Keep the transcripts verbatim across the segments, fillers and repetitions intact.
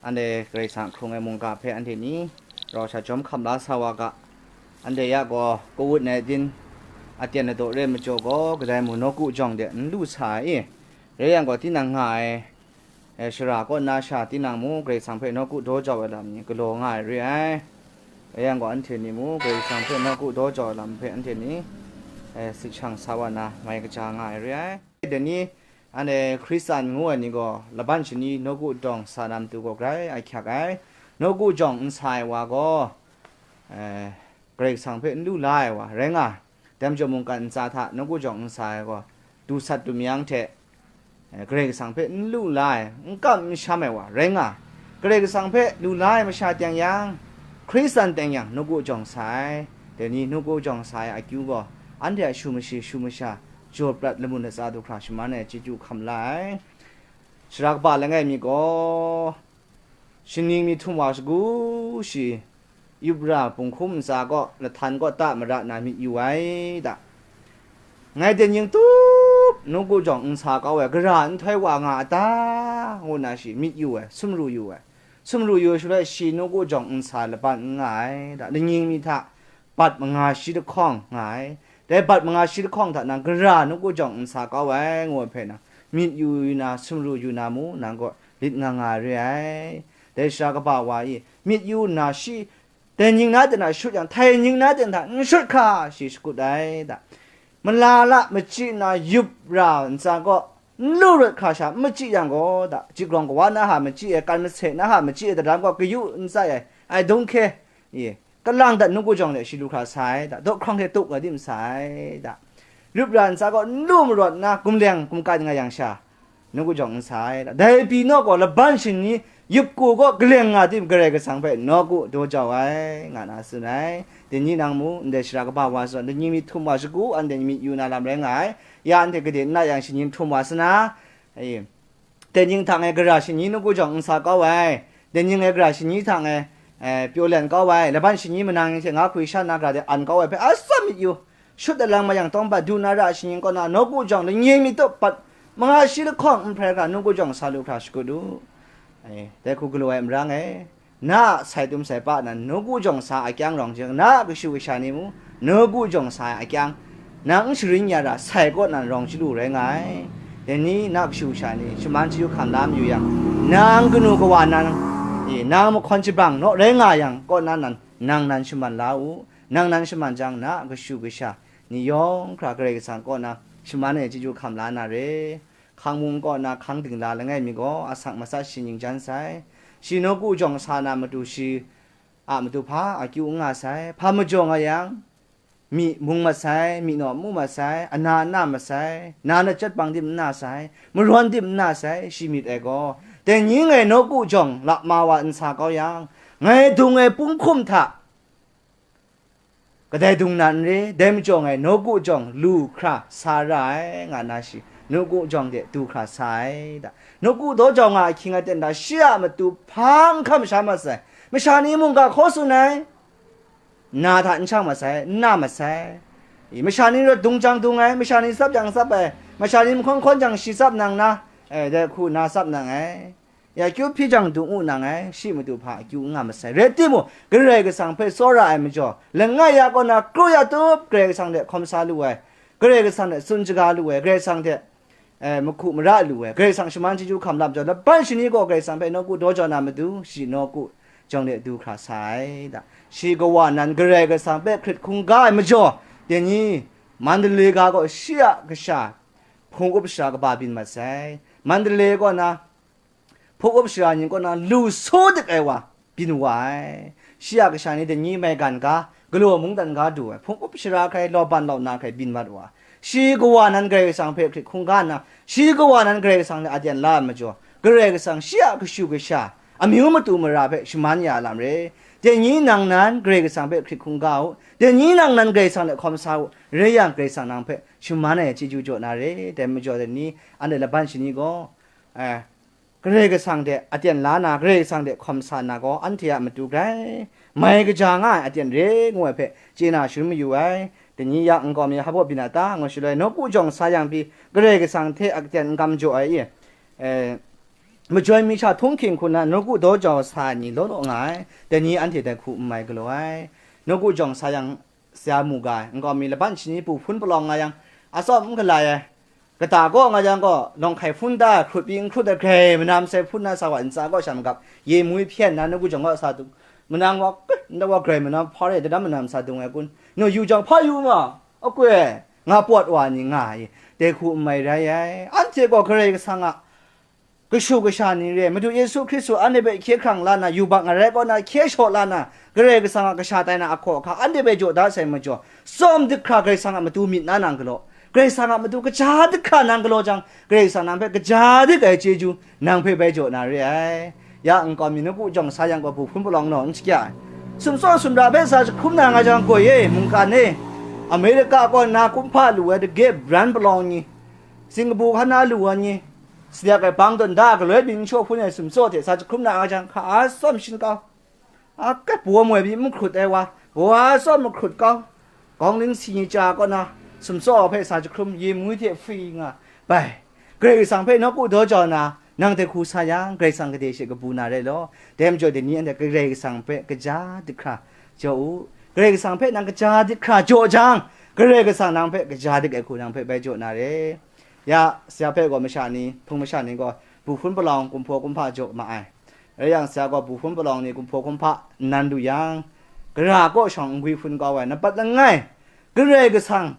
Anhte Karai Kasang hkrung ai mungga hpe anhte ni rau sha jawm hkam la sa wa ga. Anhte ya gaw kawut ai din, aten adaw re ai majaw gaw, kadai mung nawku jawng de n lu sa ai i? Rai yang gaw, tinang nga ai, e, shara kaw na sha, tinang mung Karai Kasang hpe nawku daw jau ai lam ni galaw nga ai re ai. Rai yang gaw, anhte ni mung Karai Kasang hpe nawku daw jau ai lam hpe anhte ni, e, sik shang sa wa na, mai kaja nga ai re ai. Dai ni, anhte Hkristan ngu ai ni gaw, laban shani nawku jawng sa na matu gaw grai ahkyak ai. Nawku jawng n sa ai wa gaw, e, Karai Kasang hpe n lu la ai wa rai nga ai. Dai majaw, mungkan ntsa hta nawku jawng n sa ai gaw, du sat du myang hte, e, Karai Kasang hpe n lu la ai, n kam n sham ai wa rai nga ai. Karai Kasang hpe lu la ai masha teng yang, Hkristan teng yang, nawku jawng sa ai. Dai ni nawku jawng sa ai akyu gaw, anhte a shu mashi, shu masha, jaw prat, lamu latsa du hkra shaman ai chyeju hkam la ai. Sara kaba langai mi gaw, shaning mi htum wa shagu shi, yup ra, punghkum ntsa kaw, lahtan kaw ta mara na myit yu ai da. Ngai dai ning tup nawku jawng n sa kau ai, gara nhtoi wa nga a ta, ngu na shi myit yu ai, sumru yu ai. Sumru yu shaloi, shi nawku jawng n sa laban n nga ai da, lanying mi hta bat manga shi lahkawng nga ai. Dai bat manga shi lahkawng hta nang gara nawku jawng n sa kau ai, ngu ai hpe nang myit yu yu na, sumru yu na mu, nang gaw lit nga nga re ai. Dai sara kaba wa i myit yu nna, shi dai ning na ten hta shut yang, htai ning na ten hta n shut hkra shi shakut ai da. Malala machyi na yup ra ntsa kaw, n lu rawt hkra sha n machyi yang gaw da, jigrawng kawa na ha machyi ai, kan mase na ha machyi ai, daram kaw kayu n tsai ai, I don't care, i, kalang dat nawku jawng de shi lu hkra sa ai da, daw hkrang hte tuk nga dim sa ai da. Yup ra ntsa kaw n lu marawt nna, gumleng gumkan nga yang sha, nawku jawng n sa ai da. Dai pyi naw gaw, laban shani yup ku kaw kaleng nga tim, Karai Kasang hpe nawku daw jau ai, nga na tsun ai. Dai ni nang mu, ndai sara kaba wa zawn, lanying mi htum wa shagu, anhte myit yu na lam rai nga ai. Ya anhte gade n na yang, shaning htum wa sa na, e, dai ning hta e gara shani nawku jawng n sa kau ai, dai ning e gara shani hta e, e, pyaw len kau ai, laban shani manang ning hte nga hkwi sha nna gara de an kau ai hpe atsam myit yu. Shut dalang mayang tawng bat du na ra shaning kaw na, nawku jawng lanying mi tup bat manga shi lahkawng n hprai hkra, nawku jawng sa lu hkra shakut u. E, dai hku galaw ai marang e, na a sai dum sai pa nan nawku jawng sa a kyang rawng jang, na a kashu kasha ni mu nawku jawng sa ai a kyang, nang n sharin ya ra sai kaw nan rawng chyalu rai nga ai. Dai ni na a kashu kasha ni shaman chyu hkam la mayu yang, nang kanu kawa nan, e, nang mahkawn shabrang naw rai nga yang kaw nan, nan, nang nan shaman la u. Nang nan shaman jang, na a kashu kasha ni yawng hkra Karai Kasang kaw na shaman ai chyeju hkam la na re. Hkang mung kaw na hkang dingla langai mi gaw asak matsat shi ning jan sai. Shi nawku jawng sa na matu shi a matu hpa akyu n nga sai. Hpa majaw nga yang, myi mung mat sai, myi naw mu mat sai, ana na mat sai, na na chyat bang dim n na sai, marawn dim n na sai, shi myit ai gaw, dai ni ngai nawku jawng lap ma wa n sa kau yang, ngai dung ai punghkum hta kadai dung na n re, dai majaw ngai nawku jawng lu hkra sa ra ai, nga na shi, nawku jawng de du hkra sa ai da. Nawku daw jau nga ahkying aten hta shi a matu hpa n hkam sha mat sai, masha ni mungga hkaw tsun ai, na hta n shang mat sai, n na mat sai. I, masha ni rawt dung jang dung ai, masha ni tsap jang tsap ai, masha ni mahkawn hkawn jang shi tsap nang na, e, dai hku na tsap nang ai. Ya kyu hpyi jang dung u nang ai, shi matu hpa akyu n nga masai. Rai timung, Karai Kasang hpe tsawra ai majaw, langai ya kaw na kru ya tup Karai Kasang hte hkawm sa lu ai, Karai Kasang hte tsun shaga lu ai, Karai Kasang hte, eh, mahku mara lu ai, Karai Kasang shaman chyeju hkam lam jaw, laban shani gaw Karai Kasang hpe nawku daw jaw na matu, shi nawku jawng de du hkra sa ai da. Shi kawa nan Karai Kasang hpe hkrit hkungga ai majaw, dai ni Mandalay ga gaw shi a kasha hpung up shara kaba byin mat sai. Mandalay kaw na, hpung up shara ning kaw na lu su dik ai wa byin wa ai. Shi a kasha ni dai ni maigan ga, galaw mungdan ga du ai, hpung up shara hkrai, law ban law na hkrai byin mat wa ai. Shi kawa nan Karai Kasang hpe hkrit hkungga nna, shi kawa nan Karai Kasang hte aten la ai majaw, Karai Kasang shi a kashu kasha, amyu matu mara hpe shaman ya lam re. Dai ni nang nan Karai Kasang hpe hkrit hkungga u, dai ni nang nan Karai Kasang hte hkawm sa u, rai yang Karai Kasang nang hpe shaman ai chyeju jaw na re. Dai majaw dai ni, anhte laban shani gaw, eh, Karai Kasang hte aten la na, Karai Kasang hte hkawm sa na gaw, anhte a matu grai mai kaja nga ai aten re ngu ai hpe chye na sharin mayu ai. Dai ni ya nkau mi hpa byin a ta ngu shaloi, nawku jawng sa yang pyi, Karai Kasang hte aten n kam jaw ai i, eh, majoi mi sha htunghking hku na nawku daw jau sa ai ni law law nga ai. Dai ni anhte dai hku n mai galaw ai. Nawku jawng sa yang, sya mu ga ai, nkau mi laban shani bu hpun palawng nga yang, atsawm n galai ai. Kata kaw nga yang gaw, nawng hkai hpun da ai, hkrut pyi n hkrut ai, grai manam sai hpun na sa wa ntsa kaw sha magap, ye mui hpyen na nawku jawng kaw sa du, manang wa, nda wa grai manam hpa re, dadam manam sa dung ai kun, nu yu jawng hpa yu ma, akwe, nga pawt wa ni nga ai, dai hku n mai rai ai. Anhte gaw Karai Kasang a kashu kasha ni re, Madu Yesu Hkristu anhte hpe hkye hkrang la na, yubak ngarai kaw na hkye shaw la na, Karai Kasang a kasha tai na ahkaw ahka anhte hpe jaw da sai majaw, tsawm dihkra Karai Kasang a matu myit na nang galaw, Karai Kasang a matu kaja dihkra nang galaw jang, Karai Kasang nang hpe kaja dik ai chyeju nang hpe bai jaw na re ai. Ya nkau mi nawku jawng sa yang gaw bu hpun palawng naw n shakya ai. Sumtsaw sumra hpe sa jahkrum na nga jang, goi e, mungkan e, Amerika kaw na kumhpa lu ai dage bran palawng ni, Singkapu hkan na lu ai ni, sayak ai bang tawn da galoi byin n shaw hpun ai sumtsaw hte sa jahkrum na nga jang, hka a tsawm shin kau, a kat baw moi byin n hkrut ai wa, wa tsawm mahkrut kau, gawng ning si ni cha kaw na sumtsaw hpe sa jahkrum, yi mui hte hpri nga, bai, Karai Kasang hpe nawku daw jau na, nang dai hku sa yang, Karai Kasang gade she kabu na rai law, dai majaw dai ni anhte Karai Kasang hpe kaja dihkra jaw u. Karai Kasang hpe nang kaja dihkra jaw jang, Karai Kasang nang hpe kaja dik ai hku nang hpe bai jaw na re. Ya, sya hpe gaw masha ni, hpung masha ni gaw, bu hpun palawng kumhpaw kumhpa jaw ma ai. Rai yang, sya gaw bu hpun palawng ni kumhpaw kumhpa nnan lu yang, gara kaw shawng n gwi hpun kau ai, nampat langai, Karai Kasang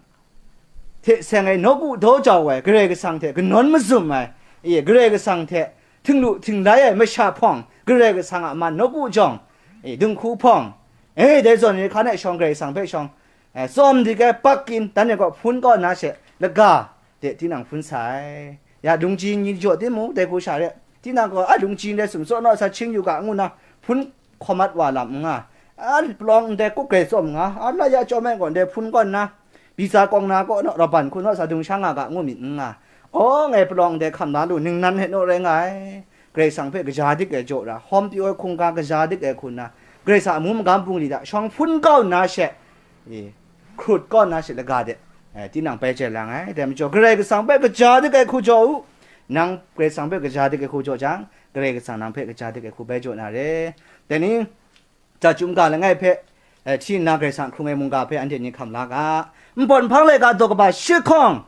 hte seng ai nawku daw jau ai, Karai Kasang hte kanawn mazum ai, e, Karai Kasang hte htinglu htinglai ai masha hpawng, Karai Kasang a man nawku jawng, e, dinghku hpawng, e, dai zawn ni hkan e shawng Karai Kasang hpe shawng, e, tsawm dik ai pakyin, dan e gaw hpun kaw nna she, laga de tinang hpun sa ai. Ya, lungji ni jaw timung, dai hku sha re, tinang gaw a lungji ndai sumtsaw naw sa hkying yu ga, ngu nna hpun hkawm mat wa lam n nga, a palawng ndai kup grai tsawm nga, a la ya chyawm ai gaw ndai hpun kaw nna, Biza kawng na kaw naw, raban hku naw sa dung sha nga ga, ngu myit n nga. Aw, ngai palawng ndai hkam na lu, ningnan hte naw rai nga ai. Karai Kasang hpe kaja dik ai jaw ra, hawm pyaw ai hkungga kaja dik ai hku nna, Karai Kasang a mung magam bungli hta shawng hpun kau nna she, e, hkrut kaw nna she laga de, e, tinang bai chye lang ai. Dai majaw, Karai Kasang hpe kaja dik ai hku jaw u. Nang Karai Kasang hpe kaja dik ai hku jaw jang, Karai Kasang nang hpe kaja dik ai hku bai jaw na re. Dai ni, ja chyum ga langai hpe, e, hti nna Karai Kasang hkrung ai mungga hpe anhte ni hkam la ga. Npawt nhpang laika daw kaba shi hkawng,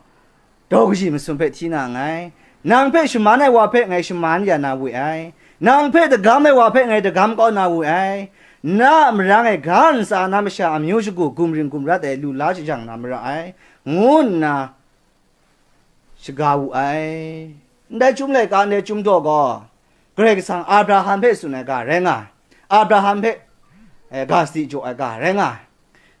daw kaji masum hpe hti na nngai. Nang hpe shaman ai wa hpe ngai shaman ya na we ai. Nang hpe dagam ai wa hpe ngai dagam kau na we ai. Na a marang e ga ntsa na masha amyu shagu gumring gumrat ai lu la shajang na mara ai, ngu nna shaga wu ai. Ndai chyum laika ndai chyum daw gaw, Karai Kasang Abraham hpe tsun ai ga rai nga ai. Abraham hpe, e, ga sadi jaw ai ga rai nga ai.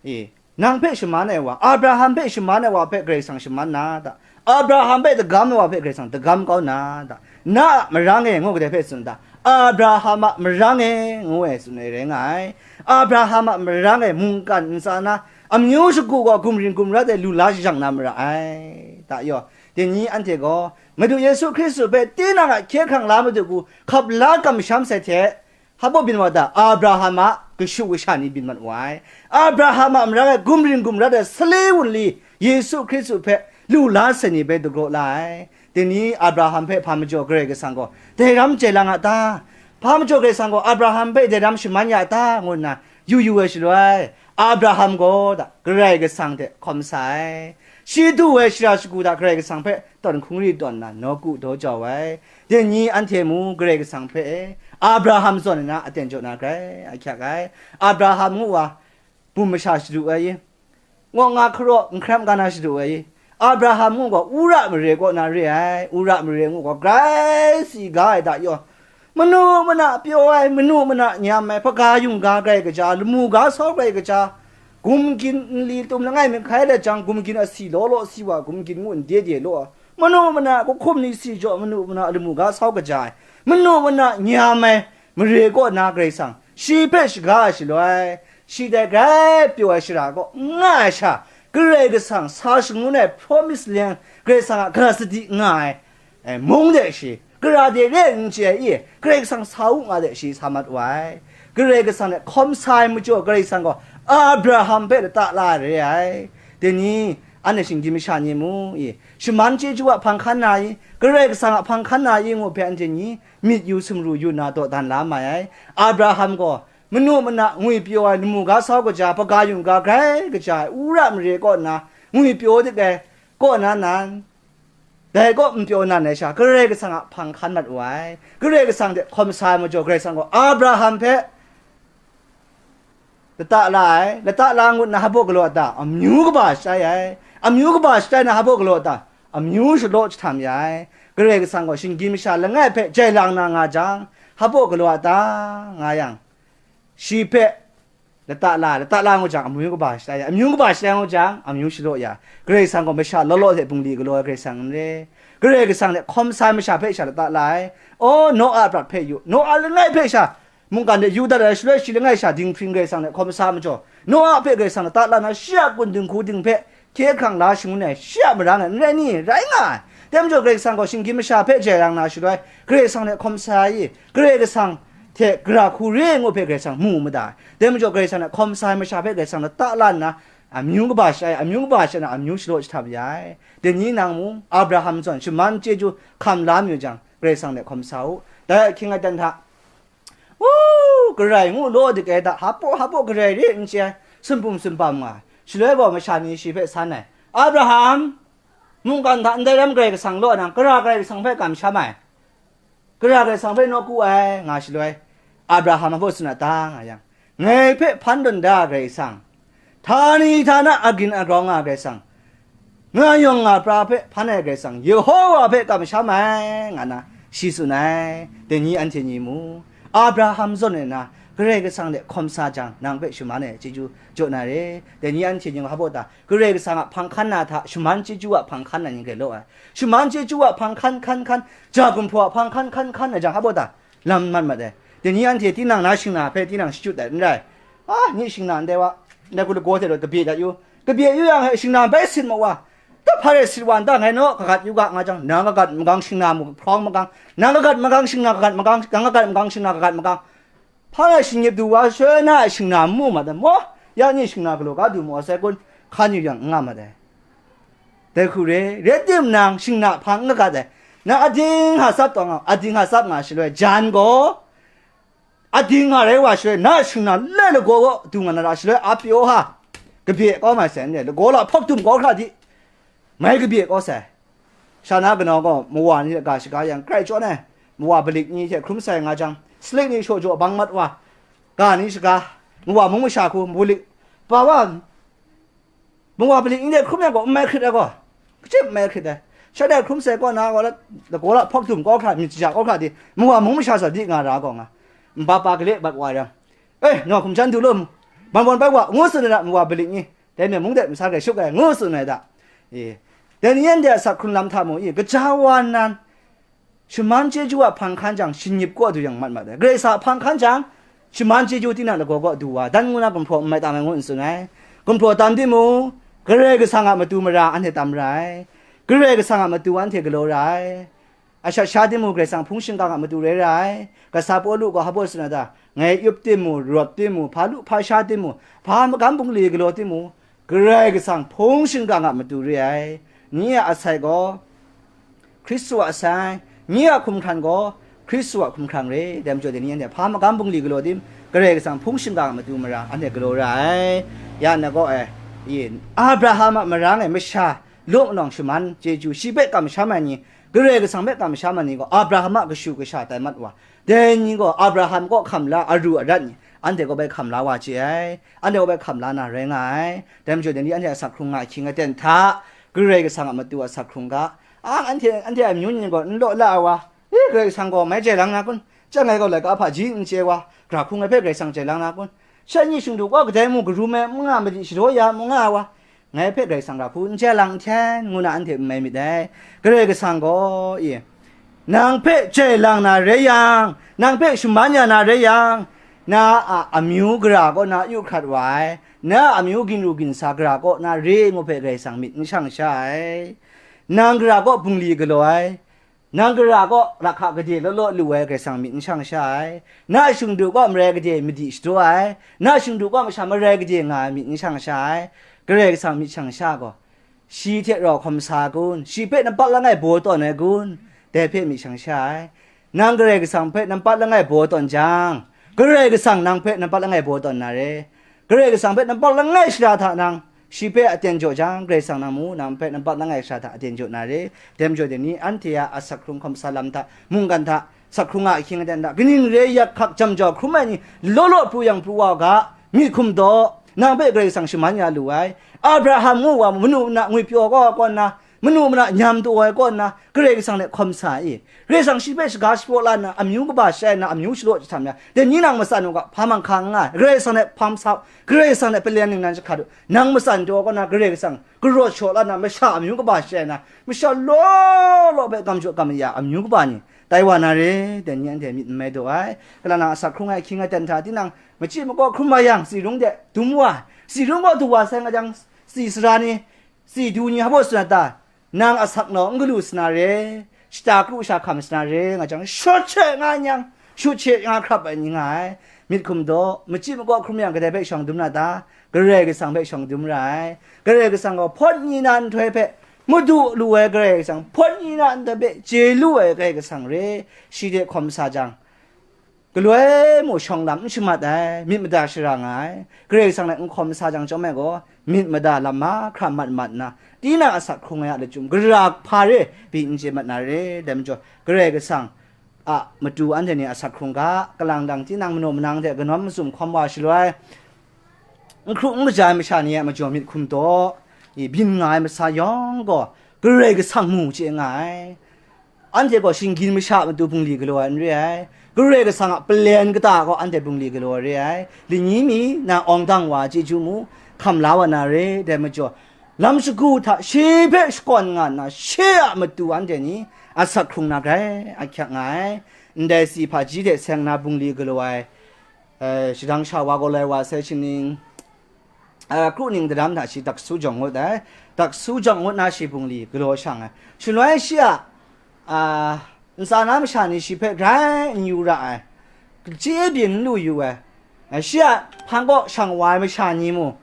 E, nang hpe shaman ai wa, Abraham hpe shaman ai wa hpe Karai Kasang shaman na ta? Abraham hpe dagam ai wa hpe Karai Kasang dagam kau na ta? Na a marang e ngu kadai hpe tsun ta? Abraham a marang e ngu ai tsun ai rai nga ai. Abraham a marang e mungkan ntsa na, amyu shagu gaw gumring gumrat ai lu la shajang na mara ai. Ta yaw, dai ni anhte gaw Madu Yesu Hkristu hpe tinang a hkye hkrang la Madu hku hkap la kamsham sai hte, hpa byin wa ta? Abraham a kashu kasha ni byin mat wa ai. Abraham a marang e gumring gumrat ai sali wunli Yesu Hkristu hpe lu la sai ni bai dagraw la ai. Dai ni Abraham hpe hpa majaw Karai Kasang gaw dai ram chye lang a ta? Hpa majaw Karai Kasang gaw Abraham hpe dai ram shaman ya ta? Ngu nna yu yu ai shaloi, Abraham gaw da Karai Kasang hte hkawm sa ai. Shi du ai shara shagu hta Karai Kasang hpe tawn hkungri tawn na nawku daw jau ai. Dai ni anhte mu Karai Kasang hpe Abraham zawn ai na aten jaw na grai ahkyak ai. Abraham ngu wa, bum masha shadu ai i, ngawk nga hkaraw nhkrem ga na shadu ai i, Abraham ngu gaw Ura mare kaw na re ai. Ura mare ngu gaw grai si ga ai da yaw, manu mana pyaw ai, manu mana nyam ai, hpaga yungga grai kaja, lamu ga sau grai kaja, gumgyin nli tum langai myit hkai let jang, gumgyin asi law law si wa, gumgyin ngu n de de law, manu mana kahkum ni si jaw, manu mana lamu ga sau kaja ai, manu mana nyam ai, mare kaw na Karai Kasang shi hpe shaga ai shaloi, shi dai grai pyaw ai shara kaw n nga ai sha, Karai Kasang sa shangun ai Promise Land, Karai Kasang a ga sadi nga ai, e, mung de shi, gara de re n chye ai i, Karai Kasang sa u nga de shi sa mat wa ai. Karai Kasang hte hkawm sa ai majaw, Karai Kasang gaw Abraham hpe lata la ai re ai. Dai ni, Anhte shinggyim masha ni mu i, shaman chyeju a hpang hkan na i, Karai Kasang a hpang hkan na i ngu hpe anhte ni myit yu sumru yu nna dawdan la mai ai. Abraham gaw manu mana ngwipyaw ai lamu ga sau kaja, hpaga yung ga grai kaja ai, wora mare kaw nna ngwipyaw dik ai kaw na nan, dai kaw n pyaw nan ai sha, Karai Kasang a hpang hkan mat wa ai. Karai Kasang hte hkawm sa ai majaw, Karai Kasang gaw Abraham hpe lata la ai, lata la ngut na hpa galaw a ta? Amyu kaba shatai ai. Amyu kaba shatai na hpa galaw a ta? Amyu shalaw jahtam ya ai. Karai Kasang gaw shinggyim masha langai hpe jai lang na nga jang, hpa galaw a ta? Nga yang, shi hpe lata la, lata la ngut jang, amyu kaba shatai ya, amyu kaba shatai ngut jang, amyu shalaw ya. Karai Kasang gaw masha law law hte bungli galaw ai Karai Kasang n re. Karai Kasang hte hkawm sa ai masha hpe sha lata la ai. O, Noa a prat hpe yu, Noa langai hpe sha mungkan de yu dat ai, shaloi shi langai sha dinghpring Karai Kasang hte hkawm sa majaw, Noa hpe Karai Kasang lata la na, shi a kun dinghku ding hpe hkye hkrang la shangun ai, shi a marang e n rai ni? Rai nga ai. Dai majaw, Karai Kasang gaw shinggyim masha hpe jai lang na shaloi, Karai Kasang hte hkawm sa ai, Karai Kasang hte gara hku re ai ngu hpe Karai Kasang mu mada ai. Dai majaw, Karai Kasang hte hkawm sa ai masha hpe Karai Kasang lata la nna, amyu kaba shatai, amyu kaba shatai na, amyu shalaw jahtam ya ai. Dai ni nang mung, Abraham zawn shaman chyeju hkam la mayu jang, Karai Kasang hte hkawm sa u. Dai ahkying aten hta, u, garai ngu law dik ai da, hpa hpa garai re n chye ai, sumpum sumpam nga ai. Shaloi gaw masha ni shi hpe san ai, Abraham, mungkan hta ndai ram Karai Kasang law nang, gara Karai Kasang hpe kamsham ai? Gara Karai Kasang hpe nawku ai, nga shaloi, Abraham a baw tsun a ta, nga yang, ngai hpe hpan tawn da Karai Kasang, htani htana agin agrawng nga Karai Kasang, nga yawng nga pra hpe hpan ai Karai Kasang, Yehowa hpe kamsham ai, nga na shi tsun ai. Dai ni anhte ni mu, Abraham zawn e na, Karai Kasang hte hkawm sa jang, nang hpe shaman ai chyeju jaw na re. Dai ni anhte ni hpa baw ta? Karai Kasang a hpang hkan na hta, shaman chyeju a hpang hkan na ni grai law ai. Shaman chyeju a hpang hkan hkan hkan, ja gumhpraw a hpang hkan hkan hkan ai jang, hpa baw ta? Lam mat mat ai. Dai ni anhte tinang na shingna hpe tinang shachyut ai n rai. A, nye shingna ndai wa, ndai hku lagaw hte rau kabye dat yu. Kabye yu yang, he, shingna bai sit ma wa, tahpa re sit wa n ta, ngai naw kagat yu ga, nga jang, nang kagat magang shingna mu hprawng magang, nang kagat magang shingna kagat magang, nang kagat magang shingna kagat magang, hpa ngai shingyip du wa, shaloi na a shingna n mu mat ai maw? Ya ni shingna galaw ga du mu ai sai kun, hkan yu yang n nga mat ai. Dai hku re, rai timung, shingna hpang n kagat ai. Na ading hta tsap taw nga, ading hta tsap nga shaloi, jan gaw, ading nga rai wa shaloi, na shingna lai lagaw gaw du nga na ra shaloi, a pyaw hta kabye kau mai sai n re, lagaw la hpawk dum kau hkra di, mai kabye kau sai. Sha na kanau gaw mawa ni hte ga shaga yang, grai chyawn ai, mawa balik ni hte hkrum sai nga jang, salik ni shaw jaw bang mat wa, ga ni shaga, mawa mung masha hku, balik, pa wa, mawa balik ni hte hkrum yang gaw, n mai hkrit ai gaw, kachyip n mai hkrit ai. Sha dai hkrum sai kaw na gaw, lagaw la hpawk dum kau hkra, myit jaja kau hkra di, mawa mung masha sa di nga ra gaw nga, nba pa gale bat wa yang, "E, nau hkum shan du law, ban bawn bai wa," ngu tsun ai da, mawa balik ni, dai me mung de masa grai shut ai, ngu tsun ai da. E, dai ni anhte a asak hkrung lam hta mung, e, kaja wa nnan, shaman chyeju a hpang hkan jang, shingyip kaw du yang mat mat ai. Karai Kasang a hpang hkan jang, shaman chyeju tinang lagaw kaw du wa, dan ngu na gumhpraw n mai tam ai ngu n tsun ai. Gumhpraw tam timung, Karai Kasang a matu mara anhte tam ra ai. Karai Kasang a matu anhte galaw ra ai. Ashat sha timung, Karai Kasang hpung shingkang a matu rai ra ai. Kasa Pawlu gaw hpa baw tsun ai da, ngai yup timung, rawt timung, hpa lu hpa sha timung, hpa magam bungli galaw timung, Karai Kasang hpung shingkang a matu re ai. Nye a asai gaw Hkristu a asai, nye a hkumhkrang gaw Hkristu a hkumhkrang re. Dai majaw, dai ni anhte hpa magam bungli galaw tim, Karai Kasang hpung shingkang a matu mara anhte galaw ra ai. Ya na gaw, e, yin, Abraham a marang e masha, law nang shaman chyeju, shi hpe kamsham ai ni, Karai Kasang hpe kamsham ai ni gaw, Abraham a kashu kasha tai mat wa. Dai ni gaw Abraham kaw hkam la aru arat ni, anhte kaw bai hkam la wa chye ai, anhte kaw bai hkam la na rai nga ai. Dai majaw, dai ni anhte a asak hkrung nga ahkying aten hta, Karai Kasang a matu a asak hkrung ga, a, anhte, anhte a amyu ni gaw n law la ai wa, e, Karai Kasang gaw mai jai lang na kun? Chyang ngai gaw laika hpaji n chye wa, gara hku ngai hpe Karai Kasang jai lang na kun? Sha ni shingdu kaw kadai mu karum ai, n nga madi shadaw ya, n nga ai wa, ngai hpe Karai Kasang gara hku n jai lang n hten, ngu na anhte n mai myit dai. Karai Kasang gaw, e, nang hpe jai lang na rai yang, nang hpe shaman ya na rai yang, na a amyu gara kaw na yu hkrat wa ai, na a amyu ginru ginsa gara kaw na re ngu hpe Karai Kasang myit n shang sha ai. Nang gara kaw bungli galaw ai, nang gara kaw lahka gade law law lu ai Karai Kasang myit n shang sha ai. Na a shingdu kaw marai gade madi shadaw ai, na a shingdu kaw masha marai gade nga ai myit n shang sha ai. Karai Kasang myit shang sha gaw, Shi hte rau hkawm sa kun? Shi hpe nampat langai baw tawn ai kun? Dai hpe myit shang sha ai. Nang Karai Kasang hpe nampat langai baw tawn jang, Karai Kasang nang hpe nampat langai baw tawn na re. Karai Kasang hpe nampat langai shara hta nang shi hpe aten jaw jang, Karai Kasang nang mu, nang hpe nampat langai shara hta aten jaw na re. Dai majaw, dai ni anhte a asak hkrung hkawm sa lam hta, mungkan hta, asak hkrung a ahkying aten hta, kaning re yak hkak jam jau hkrum ai ni law law pru yang pru wa u ga, myit hkum daw, nang hpe Karai Kasang shaman ya lu ai. Abraham ngu wa manu na ngwipyaw kau ai kaw nna, manu mana nyam taw ai kaw nna, Karai Kasang hte hkawm sa i, Karai Kasang shi hpe shaga shapraw la nna, amyu kaba shai nna, amyu shalaw jahtam ya, dai ni nang matsan u ga, hpa manghkang n nga ai. Karai Kasang hte hpang sa u, Karai Kasang hte paleng ningnan jahkrat u, nang matsan taw ai kaw nna, Karai Kasang karawt shaw la nna, masha amyu kaba shai nna, masha law law hpe gam jaw gam ya amyu kaba ni tai wa na re, dai ni anhte myit n mai daw ai. Kalang nang asak hkrung ai ahkying aten hta, tinang machyi makaw hkrum wa yang, tsi rung de dum wa, tsi rung gaw du wa sai nga jang, tsi sara ni, tsi du ni hpa baw sa na ta? Nang asak nau n galu sa na re, shata kru sha hkam sa na re nga jang, shut she nga nyang, shut she nga hkrap ai ni nga ai. Myit hkum daw, machyi makaw hkrum yang, kadai hpe shawng dum na ta? Karai Kasang hpe shawng dum ra ai. Karai Kasang gaw hpawt ni na nhtoi hpe madu lu ai Karai Kasang, hpawt ni na nhtoi hpe chye lu ai Karai Kasang re, shi hte hkawm sa jang, galoi mung shawng lam n shamat ai, myit mada shara nga ai. Karai Kasang hte n hkawm sa jang chyawm ai gaw, myit mada lam mahkra mat mat nna, tinang asak hkrung ai a lachyum gara hpa re pyi n chye mat na re. Dai majaw, Karai Kasang a matu anhte ni asak hkrung ga, kalang dang tinang manaw manang hte kanawn mazum hkawm wa shaloi, n hkru n kaja ai masha ni a majaw myit hkum daw, i byin nga ai masa yawng gaw Karai Kasang mu chye nga ai. Anhte gaw shinggyim masha a matu bungli galaw ai n re ai. Karai Kasang a palen kata gaw anhte bungli galaw ai re ai. Lani mi na awng dang wa chyeju mu, hkam la wa na re. Dai majaw, lam shagu hta shi hpe shakawn nga nna, shi a matu anhte ni asak hkrung na grai ahkyak nga ai. Ndai si hpaji hte seng na bungli galaw ai, eh, shadang sha wa gaw lai wa sai, shaning, eh, kru ning daram hta shi daksu jawng ngut ai. Daksu jawng ngut na shi bungli galaw shang ai. Shaloi shi a, ah, ntsa na masha ni shi hpe grai n yu ra ai, chye byin n lu yu ai. Eh, shi a hpang kaw shang wa ai masha ni mung,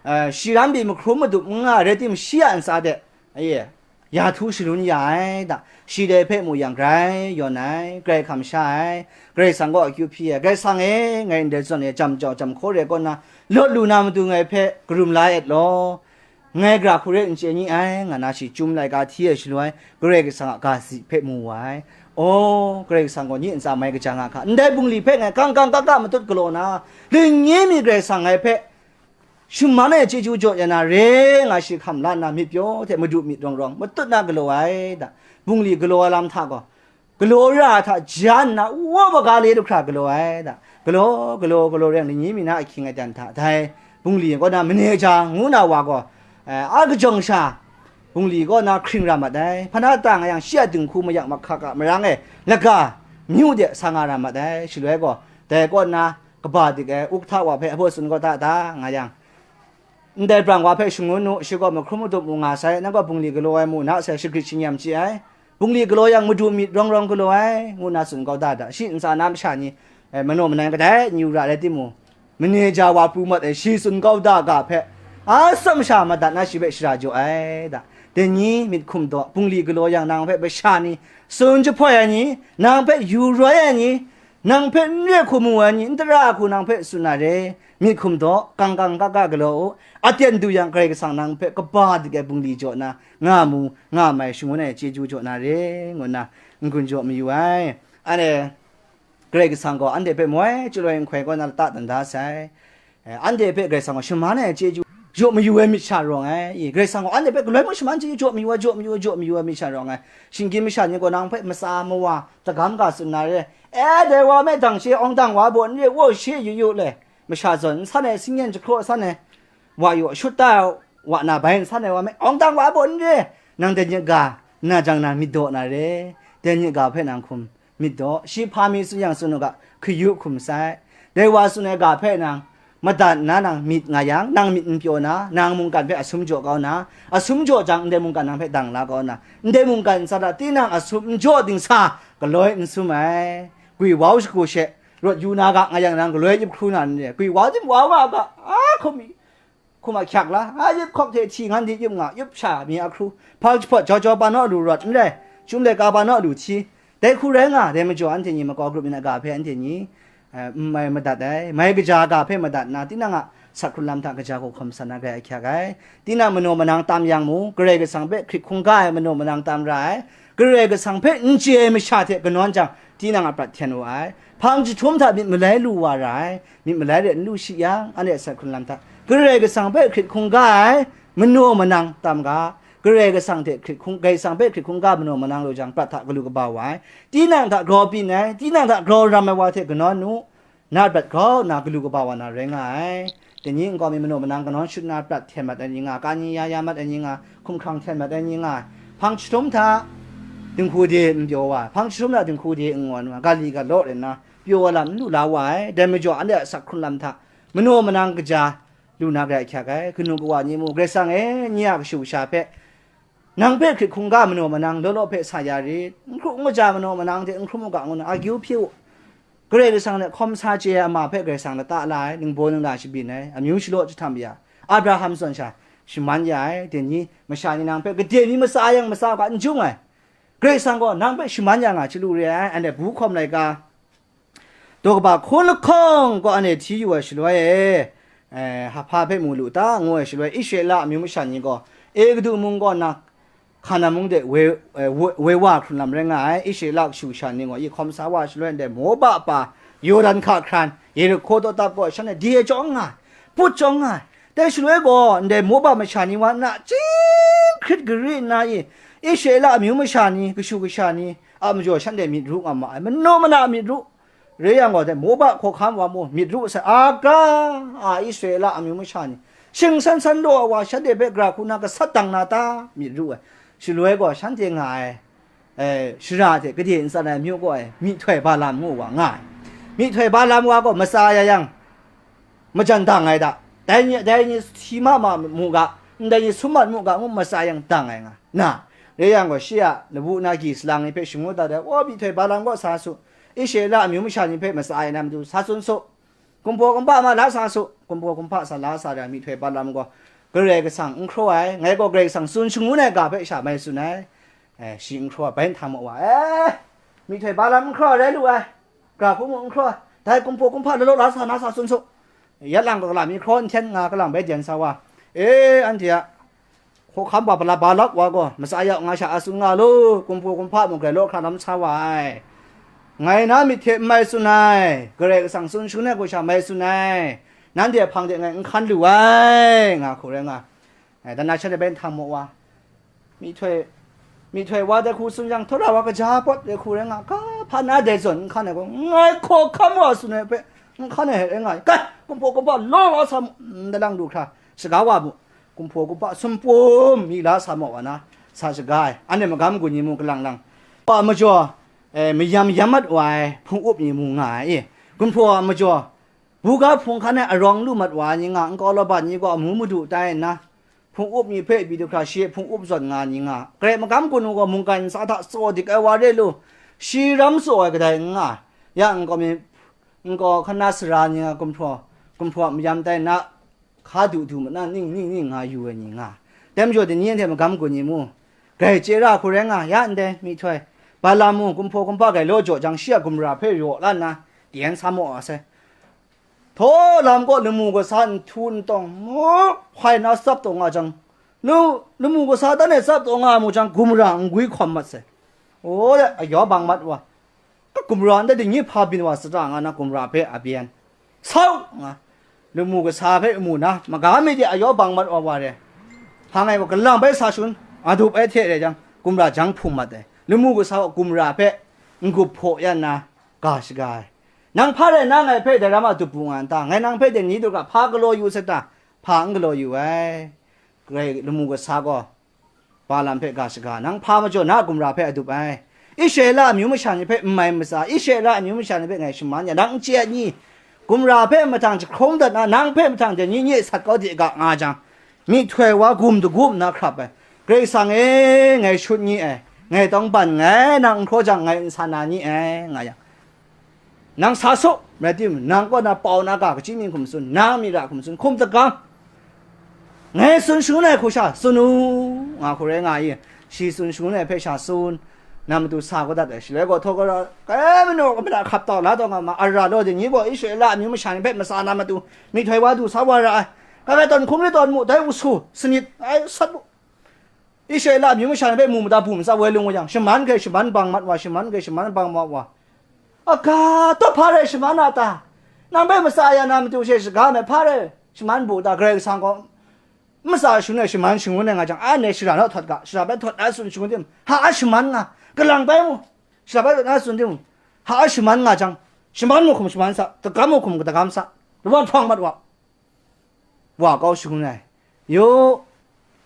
eh, shi ram pyi mahkrum madup n nga ai rai timung, shi a ntsa de, aye, ya htu shalun ya ai da, shi dai hpe mu yang grai yawn ai, grai hkam sha ai, Karai Kasang kaw akyu hpyi ai, Karai Kasang e, ngai ndai zawn e jam jau jam hkaw re kaw nna, lawt lu na matu ngai hpe karum la et law, ngai gara hku re n chye ni ai, nga na shi chyum laika hti ai shaloi, Karai Kasang a ga si hpe mu wa ai. Aw, Karai Kasang gaw nye ntsa mai kaja nga hka, ndai bungli hpe ngai kang kang ka ka matut galaw na, lingyi mi Karai Kasang ngai hpe shaman ai chyeju jaw ya na re, nga shi hkam la nna, myit pyaw hte madu myit rawng rawng matut na galaw ai da, bungli galaw ai lam hta gaw, galaw ra ai hta ja nna, wa baga le du hkra galaw ai da, galaw, galaw, galaw rai yang, lingyi mi na ahkying aten hta, dai bungli kaw na mane ja ngu na wa gaw, eh, a kajawng sha, bungli kaw na hkring ra mat ai. Hpa na ta nga yang, shi a dinghku mayak mahkak a marang e laga myu de sa nga ra mat ai. Shaloi gaw, dai kaw na kaba dik ai ukta wa hpe hpaw tsun kau da da nga yang, ndai brang wa hpe shangun u, shi gaw mahkrum madup mu nga sai, nang gaw bungli galaw ai mu na sai, shagrit shingyan chye ai. Bungli galaw yang, madu myit rawng rawng galaw ai, ngu na tsun kau da da. Shi ntsa na masha ni, eh, manaw manang kadai n yu ra rai timung, mane ja wa pru mat ai, shi tsun kau da ga hpe, a tsam sha madat na shi hpe shara jaw ai da. Dai ni myit hkum daw, bungli galaw yang, nang hpe masha ni tsun jahpoi ai ni, nang hpe yu roi ai ni, nang hpe n re hku mu ai ni, n tara hku nang hpe tsun na re, myit hkum daw, kang kang ka ka galaw u, aten du yang, Karai Kasang nang hpe kaba dik ai bungli jaw na, nga mu, nga mai shangun ai chyeju jaw na re, ngu nna n-gun jaw mayu ai. Anhte Karai Kasang gaw anhte hpe moi chyaloi nhtoi kaw na lata dan da sai. Eh, anhte hpe Karai Kasang gaw shaman ai chyeju jaw mayu ai myit sha rawng ai. I, Karai Kasang gaw anhte hpe galoi mung shaman chyeju jaw mayu ai, jaw mayu ai, jaw mayu ai myit sha rawng ai. Shinggyim masha ni gaw nang hpe matsa mawa, dagam ga tsun na re. E, dai wa me dang she awng dang wa baw n re, wa she yu yu le. Masha zawn n san ai, singyen jahkraw san ai, wa yu shut ta wa na bai n san ai wa me, awng dang wa baw n re. Nang dai nyit ga na jang, nang myit daw na re. Dai nyit ga hpe nang hkum myit daw. Shi hpa mi tsun yang tsun u ga, hkayu hkum sai. Dai wa tsun ai ga hpe nang madat nna nang myit nga yang, nang myit n pyaw na, nang mungkan hpe asum jaw kau na, asum jaw jang, ndai mungkan nang hpe dang la kau na, ndai mungkan ntsa hta tinang asum n jaw dingsa, galoi n sum ai. Gwi wau shagu she, rawt yu na ga nga yang, nang galoi yip hkru na n re. Gwi wau tim wau nga ga, a hkum Hkum a hkyak la, a yup hkawk hte hti ngan di yup nga, yup sha mi a hkru, hpang jahpawt jau jau pa naw lu rawt n rai, chyum laika pa naw lu hti, dai hku rai nga, dai majaw anhte ni makau grup mi na ga hpe anhte ni, eh, n mai madat ai, mai kaja ga hpe madat nna, tinang a sak hkrun lam hta kaja hku hkawm san na grai ahkyak ai. Tinang manaw manang tam yang mung, Karai Kasang hpe hkrit hkungga ai manaw manang tam ra ai, Karai Kasang hpe n chye ai masha hte kanawn jang, tinang a prat hten wa ai. Hpang jahtum hta myit malai lu wa ra ai, myit malai re n lu shi yang, anhte a sak hkrun lam hta, Karai Kasang hpe hkrit hkungga ai manaw manang tam ga, Karai Kasang hte hkrit hkung, Karai Kasang hpe hkrit hkungga manaw manang lu jang, prat hta galu kaba wa ai, tinang hta grau byin ai, tinang hta grau ram ai wa hte kanawn nu, na prat grau nna galu kaba wa na rai nga ai. Dai ni nkau mi manaw manang kanawn shut nna prat hten mat ai ni nga, ka ni ya ya mat ai ni nga, hkumhkrang hten mat ai ni nga, hpang jahtum hta dinghku de n pyaw wa, hpang jahtum hta dinghku de n ngawn wa, ga li ga law rai nna pyaw wa lam n lu la wa ai. Dai majaw anhte a sak hkrun lam hta manaw manang kaja lu na grai ahkyak ai. Kanu kawa ni mu, Karai Kasang e, nye a kashu kasha hpe, nang hpe hkrit hkungga manaw manang law law hpe sa ya rit, n hkru n kaja manaw manang hte n hkrum u ga ngu na, argue hpyi u. Karai Kasang hte hkawm sa chye ai ama hpe Karai Kasang lata la ai, ningbaw ningla shabyin ai, amyu shalaw jahtam ya, Abraham zawn sha shaman ya ai, dai ni masha ni nang hpe gade mi matsa yang matsa u ga, n jung ai. Karai Kasang gaw nang hpe shaman ya nga chyalu re ai, anhte bu hkawm laika, daw kaba hkun lahkawng kaw anhte hti yu ai shaloi e, eh, hpa hpe mu lu ta, ngu ai shaloi, Israela amyu masha ni gaw Egutu mung kaw na, Hkana mung de woi, eh, woi, woi wa hkrun lam rai nga ai. Israela kashu kasha ni gaw, i hkawm sa wa shaloi ndai Moba pa Yawdan hka hkran, Yerihko daw tap gaw, shanhte di e chyawng nga ai, put chyawng nga ai. Dai shaloi gaw, ndai Moba masha ni wa nna, chying hkrit gari nna i, Israela amyu masha ni, kashu kasha ni a majaw shanhte myit ru nga ma ai, manaw mana myit ru. Rai yang gaw, dai Moba hkawhkam wa mu, myit ru sai, aga, a Israela amyu masha ni, shing san san law ai wa, shanhte hpe gara hku na gasat dang na ta, myit ru ai. Shaloi gaw, shanhte nga ai, eh, shara hte gade ntsan ai amyu gaw ai, myihtoi Balaam ngu wa nga ai. Myihtoi Balaam wa gaw, matsa ya yang, majan dang ai da. Dai ni, dai ni hti ma ma mu ga, ndai ni sum mat mu ga, ngu matsa yang dang ai nga. Na, rai yang gaw, shi a lawu na gyi salang ni hpe shangun dat ai, wa, myihtoi Balaam kaw sa su, Israela amyu masha ni hpe matsa ai na matu sa tsun su, kumhpaw kumhpa ma la sa su, kumhpaw kumhpa sa la sa ra myihtoi Balaam gaw, Karai Kasang n hkraw ai, ngai gaw Karai Kasang tsun shangun ai ga hpe sha mai tsun ai, eh, shi n hkraw ai, bai nhtang maw wa, eh, myihtoi Balaam n hkraw ai rai lu ai, ga hku mu n hkraw ai, dai kumhpaw kumhpa law law la sa na sa tsun su, ya lang ga galam mi hkraw n hten nga galang bai jan sa wa, e, anhte a, Hkawhkam wa pala Balak wa gaw, matsa ya u nga sha a tsun nga lu, kumhpaw kumhpa mung grai law hkra lam sa wa ai. Ngai na myit hte n mai tsun ai, Karai Kasang tsun shangun ai hku sha mai tsun ai, nanhte hpang de ngai n hkan lu ai, nga hku rai nga. Ai, dan na shanhte bai nhtang maw wa, myihtoi, myihtoi wa dai hku tsun yang, htawra wa kaja pawt dai hku rai nga, ga hpa na dai zawn n hkan ai gaw, ngai hkawhkam wa tsun ai hpe n hkan ai rai nga ai, kai, kumhpaw kumhpa law law sa mu, n dalang du hkra, shaga wa mu. Kumhpaw kumhpa sumpum mi la sa maw wa na, sa shaga ai, anhte magam gun ni mung galang lang. Wa majaw, eh, mayam yam mat wa ai hpung up ni mung nga ai, e, gumhpraw a majaw, buga hpung hkan ai arawng lu mat wa ai ni nga, nkau laban ni gaw amu madu tai nna, hpung up ni hpe pyi du hkra shi hpung up zawn nga ai ni nga, grai magam gun u gaw mungkan ntsa hta tsaw dik ai wa re lu, shi ram tsaw ai kadai n nga, ya nkau mi, nkau hkan na sara ni nga, gumhpraw, gumhpraw a mayam tai nna, hka du du ma na ning ning ning nga yu ai ni nga. Dai majaw dai ni anhte magam gun ni mu, grai chye ra hku rai nga ya ndai, myihtoi. Balaam mung kumhpaw kumhpa grai law jaw jang, shi a gumra hpe raw la nna, dai n sa maw a sai. Htaw lam kaw lamu kasa nhtu ntawng, hpai na tsap taw nga jang, lu-, lamu kasa dan e tsap taw nga mu jang, gumra n gwi hkawm mat sai. O, ayawbang mat wa, Ka gumra ndai dingyi hpa byin wa sata nga na gumra hpe a byan. Sau! Nga, lamu kasa hpe mu na, maga mi de ayawbang mat wa wa re. Hpa ngai wa galang bai sa shun, a dup ai hte re jang, gumra jang hpung mat ai. Lamu kasa wa gumra hpe n-gup hpaw yan na, ga shaga ai. Nang hpa rai na ngai hpe dai ram a dup bu nga n ta? Ngai nang hpe dai ni du ga hpa galaw yu sata, hpa n galaw yu ai. Grai lamu kasa gaw, Balaam hpe ga shaga, nang hpa majaw na a gumra hpe a dup ai. Israela amyu masha ni hpe n mai matsa, Israela amyu masha ni hpe ngai shaman ya, nang n chye ai ni? Gumra hpe mahtang jahkrawng dat na, nang hpe mahtang dai ni nye sat kau de ga nga jang, myihtoi wa gum dagu nna hkrap ai. Karai Kasang e, ngai shut nye ai, ngai tawng ban nngai, nang n hkraw jang ngai n sa na nye ai, nga yang, nang sa su, rai timung, nang kaw na pau na ga, kachyi mying hkum tsun, na myi ra hkum tsun, hkum dagang, Ngai tsun shangun ai hku sha tsun u, nga hku rai nga i, shi tsun shangun ai hpe sha tsun, na matu sa kau dat ai, shaloi gaw htaw kau ra, kai manu kamada hkap tau la taw nga ma, ara law de ni gaw Israela amyu masha ni hpe matsa na matu, myihtoi wa du sa wa ra ai, kai bai tawn hkum rai tawn mu, dai usu, sanit, ai sat mu. Israela amyu masha ni hpe mu mada bu matsa woi lung wa yang, shaman hkrai shaman bang mat wa, shaman hkrai shaman bang mat wa. Aga, taw hpa rai shaman a ta? Nang hpe matsa ya na matu she shaga me hpa rai shaman bu ta? Karai Kasang gaw matsa shangun ai shaman shangun ai nga jang, anhte shara naw htawt ga, shara bai htawt na tsun shangun tim, ha a shaman nga, kalang bai mu, shara bai htawt na tsun tim, ha a shaman nga jang, shaman mu hkum shaman sa, dagam mu hkum dagam sa, lawan hpawng mat wa. Wa kau shangun ai. Yu,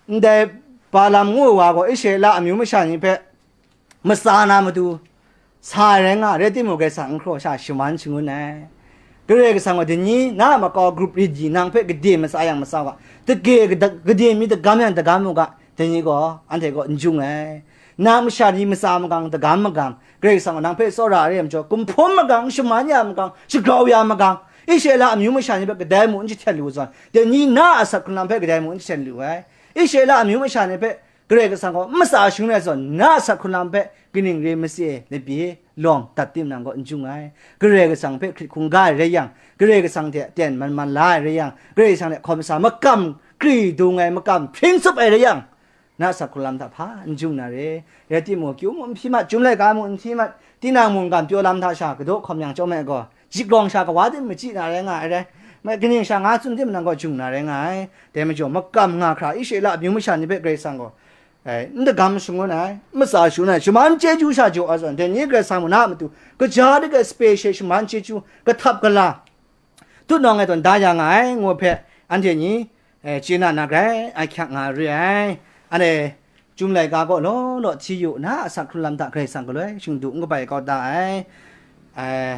ndai Balaam ngu ai wa gaw Israela amyu masha ni hpe matsa na matu sa ai rai nga, rai timung, Karai Kasang n hkraw sha shaman shangun ai. Karai Kasang gaw dai ni na a makau grup rit di nang hpe gade matsa yang matsa u ga, dage gade mi dagam yang dagam u ga, dai ni gaw anhte gaw n jung ai. Na masha ni matsa magang, dagam magang, Karai Kasang gaw nang hpe tsawra ai rai majaw, kumhpum magang, shaman ya magang, shagrau ya magang, Israela amyu masha ni hpe kadai mung n jahten lu ai zawn, dai ni na a asak hkrung lam hpe kadai mung n jahten lu ai. Israela amyu masha ni hpe Karai Kasang gaw matsa shangun ai zawn, na a asak hkrung lam hpe kaning re matse ai labye lawng dat tim nang gaw n jung ai. Karai Kasang hpe hkrit hkungga ai rai yang, Karai Kasang hte aten man man la ai rai yang, Karai Kasang hte hkawm sa makam kri dung ai, makam hpring tsup ai rai yang, na asak hkrung lam hta hpa n jung na re. Rai timung, kyu mung n hpyi mat, Chyum laika mung n hpyi mat, tinang mungkan pyaw lam hta sha kadaw hkawm yang chyawm ai gaw, jik rawng sha kawa tim machyi na rai nga ai rai. Ma, kaning sha nga tsun tim nang gaw jung na rai nga ai. Dai majaw, makam nga hkra Israela amyu masha ni hpe Karai Kasang gaw, ai, n dagam shangun ai, n matsa shangun ai, shaman chyeju sha jaw ai zawn, dai ni Karai Kasang mung na a matu, kaja de ge sape she shaman chyeju, kahtap gala, tutnawng e tawn da ya nga ai, ngu hpe, anhte ni, eh, chye na na grai, ahkyak nga re ai. Anhte Chyum laika gaw law law hti yu, na a asak hkrung lam hta Karai Kasang galoi shingdu n kabai kau da ai. Eh,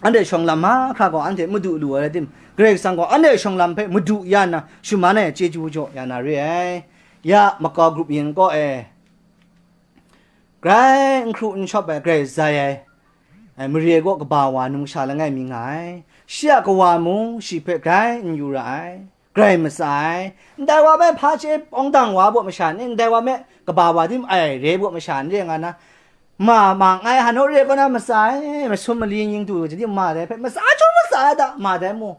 anhte shawng lam mahkra gaw anhte madu lu ai rai tim, Karai Kasang gaw anhte shawng lam hpe madu ya nna shaman ai chyeju jaw ya na re ai. Ya, makau grup yin kaw e, grai n hkru n shawp ai, grai zai ai, ai, mare kaw kaba wa numsha langai mi nga ai. Shi a kawa mung shi hpe grai n yu ra ai, grai matsa ai. Ndai wa me hpa chye awng dang wa baw masha ni, ndai wa me kaba wa tim ai re baw masha ni re nga na, ma ma ngai hanu re kaw na matsa ai, masum mali ning du jadi ma dai hpe matsa chyu matsa ai da, ma dai mu.